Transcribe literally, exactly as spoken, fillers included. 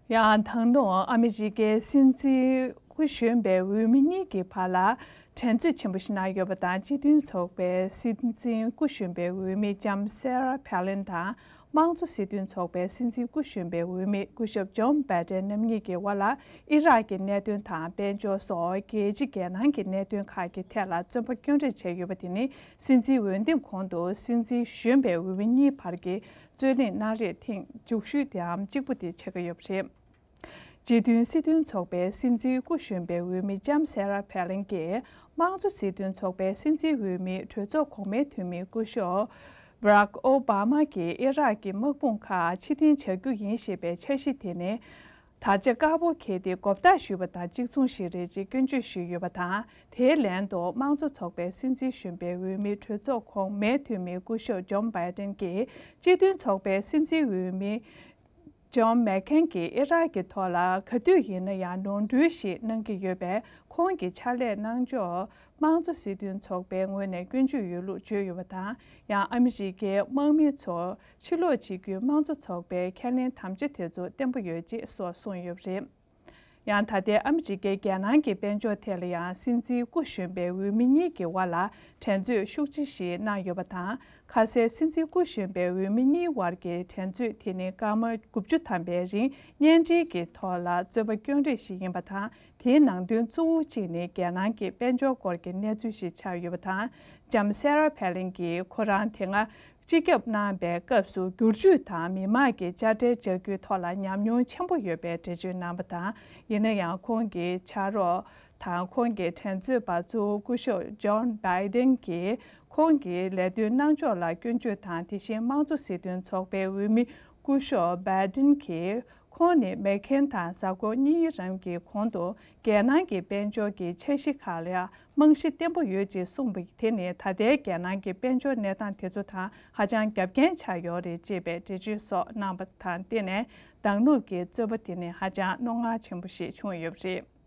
ཡང་ད་ནང་ཨ་མི་རི་ཀའི་སྲིད་འཛིན་སྐུ་གཞོན་པའི་འོས་མི་གཉིས་ཀྱི་བར་ལ་འགྲན་རྩོད་ཆེན་པོ་ཞིག་གནང་ཡོད་པ་དང་། སྤྱི་མཐུན་ཚོགས་པའི་སྲིད་འཛིན་སྐུ་གཞོན་པའི་འོས་མི་ལྕམ་སེ་ར་ཕེ་ལིན་དང་། དམངས་གཙོ་སྲིད་དོན་ཚོགས་པའི་སྲིད་འཛིན་སྐུ་གཞོན་པའི་འོས་མི་སྐུ་ཞབས་ཇོན་བྷའི་ཏན་རྣམ་གཉིས་ཀྱི་དབར་ལ་ཨི་རག་གི་གནད་དོན་དང་། དཔལ་འབྱོར་སོགས་རྒྱལ་སྤྱི་རྒྱལ་ནང་གི་གནད་དོན་ཁག་གི་ཐད་ལ་རྩོད་པ་སྐྱོན་རེས་བྱས་ཡོད་པ་དེ་ནི། སྲིད་འཛིན་འོས་འདེམས་གོང་དུ་སྲིད་འཛིན་གཞོན་པའི་འོས་མི་གཉིས་བར་གྱི་རྩོད་གླེང་གནང་རེས་ཐེངས་མཇུག་ཤོས་དེའམ་གཅིག་པུ་དེ་ཆགས་ཀྱི་ཡོད་པ་རེད། སྤྱི་མཐུན་སྲིད་དོན་ཚོགས་པའི་སྲིད་འཛིན་སྐུ་གཞོན་པའི་འོས་མི་ལྕམ་སེ་ར་ཕེ་ལིན་གྱིས། དམངས་གཙོ་སྲིད་དོན་ཚོགས་པའི་སྲིད་འཛིན་འོས་མི་གྲོས་ཚོགས་གོང་མའི་འཐུས་མི་སྐུ་ཞབས་བྷ་རག་ཨོ་བྷ་མ་གྱིས་ཨི་རག་གི་དམག་དཔུང་ཁག་ཕྱིར་འཐེན་བྱ་རྒྱུ་ཡིན་ཞེས་པའི་འཆར་གཞི་དེ་ནི། དར་ཆ་དཀར་པོ་འཁྱེར་ཏེ་མགོ་བཏགས་ཞུས་པ་དང་གཅིག་མཚུངས་ཤིག་རེད་ཅེས་སྐྱོན་བརྗོད་ཞུས་ཡོད་པ་དང་། དེའི་ལན་དུ་དམངས་གཙོ་ཚོགས་པའི་སྲིད་འཛིན་གཞོན་པའི་འོས་མི་གྲོས་ཚོགས་གོང་མའི་འཐུས་མི་སྐུ་ཞབས་ཇོན་བྷའི་ཏན་གྱིས། སྤྱི་མཐུན་ཚོགས་པའི་སྲིད་འཛིན་འོས་མི་ཇོན་མེག་ཁེན་གྱིས་ཨི་རག་གི་ཐོག་ལ་ག་དུས་ཡིན་ན་ཡང་ནོར་འཁྲུལ་ཞིག་གནང་གི་ཡོད་པས། ཁོང་གི་ཕྱག་ལས་གནང་ཕྱོགས་དམངས་གཙོ་སྲིད་དོན་ཚོགས་པའི་ངོས་ནས་སྐྱོན་བརྗོད་ཡོད་ལུགས་བརྗོད་ཡོད་པ་དང་། ཡང་ཨ་མི་རི་ཀའི་དམག་མི་ཚོ་ཕྱིར་ལོག་བྱེད་རྒྱུའི་དམངས་གཙོ་ཚོགས་པའི་ཁས་ལེན་དམ་བཅའ་དེ་ཚོ་བརྟན་པོ་ཡོད་ཅེས་སོགས་གསུངས་ཡོད་པ་རེད། ཡང་ད་ལྟའི་ཨ་མི་རི་ཀའི་རྒྱལ་ནང་གི་དཔལ་འབྱོར་ཐད་ལ་ཡང་སྲིད་འཛིན་སྐུ་གཞོན་པའི་འོས་མི་གཉིས་ཀྱི་དབར་ལ་འགྲན་རྩོད་ཤུགས་ཆེ་ཞིག་གནང་ཡོད་པ་དང་། ཁ་སང་སྲིད་འཛིན་སྐུ་གཞོན་པའི་འོས་མི་གཉིས་དབར་གྱི་འགྲན་རྩོད་དེ་ནི་སྐར་མ་དགུ་བཅུ་ཐམ་པའི་རིང་བརྙན་འཕྲིན་གྱི་ཐོག་ལ་རྩོད་པ་སྐྱོན་རེས་ཤིག་ཡིན་པ་དང་། དེའི་ནང་དོན་གཙོ་བོ་གཅིག་ནི་རྒྱལ་ནང་གི་དཔལ་འབྱོར་སྐོར་གྱི་གནས་ཚུལ་ཞིག་ཆགས་ཡོད་པ་དང་། ལྕམ་སེ་ར་ཕེ་ལིན་གྱིས་ཁོ་རང་དེ་སྔ་སྤྱི་ཁྱབ་གནང་པའི་སྐབས་སུ་བསྒྱུར་བཅོས་དང་མི་མང་གི་དཔྱ་ཁྲལ་བཅག་རྒྱུའི་ཐོག་ལ་ཉམས་མྱོང་ཆེན་པོ་ཡོད་པའི་འགྲེལ་བརྗོད་གནང་བ་དང་། ཡིན་ན་ཡང་ཁོང་གི་ཕྱག་རོགས་དང་ཁོང་གི་འགྲན་རྩོད་པ་གཙོ་བོ་སྐུ་ཞབས་ཇོན་བྷའི་ཏན་གྱིས་ཁོང་གི་ལས་དོན་གནང་ཕྱོགས་ལ་སྐྱོན་བརྗོད་དང་། དེ་བཞིན་དམངས་གཙོ་སྲིད་དོན་ཚོགས་པའི་འོས་མི་སྐུ་ཞབས་བྷའི་ཏན་གྱིས། ཁོང་ནི་མེག་ཁེན་དང་གཟའ་འཁོར་གཉིས་རིང་གི་གོང་དུ་རྒྱལ་ནང་གི་དཔལ་འབྱོར་གྱི་འཆར་གཞི་ཁག་ལ་རྨང་གཞི་བརྟན་པོ་ཡོད་ཅེས་གསུངས་པ་དེ་ནི་ད་ལྟའི་རྒྱལ་ནང་གི་དཔལ་འབྱོར་གནས་སྟངས་དེ་ཚོ་དང་ཧ་ཅང་རྒྱབ་འགལ་ཆགས་ཡོད་རེད་ཅེས་པའི་འགྲེལ་བརྗོད་སོགས་གནང་བ་དང་བསྟུན་ནས། མདང་ནུབ་ཀྱི་རྩོད་པ་དེ་ནི་ཧ་ཅང་རྣོ་ངར་ཆེན་པོ་ཞིག་བྱུང་ཡོད་པ་རེད།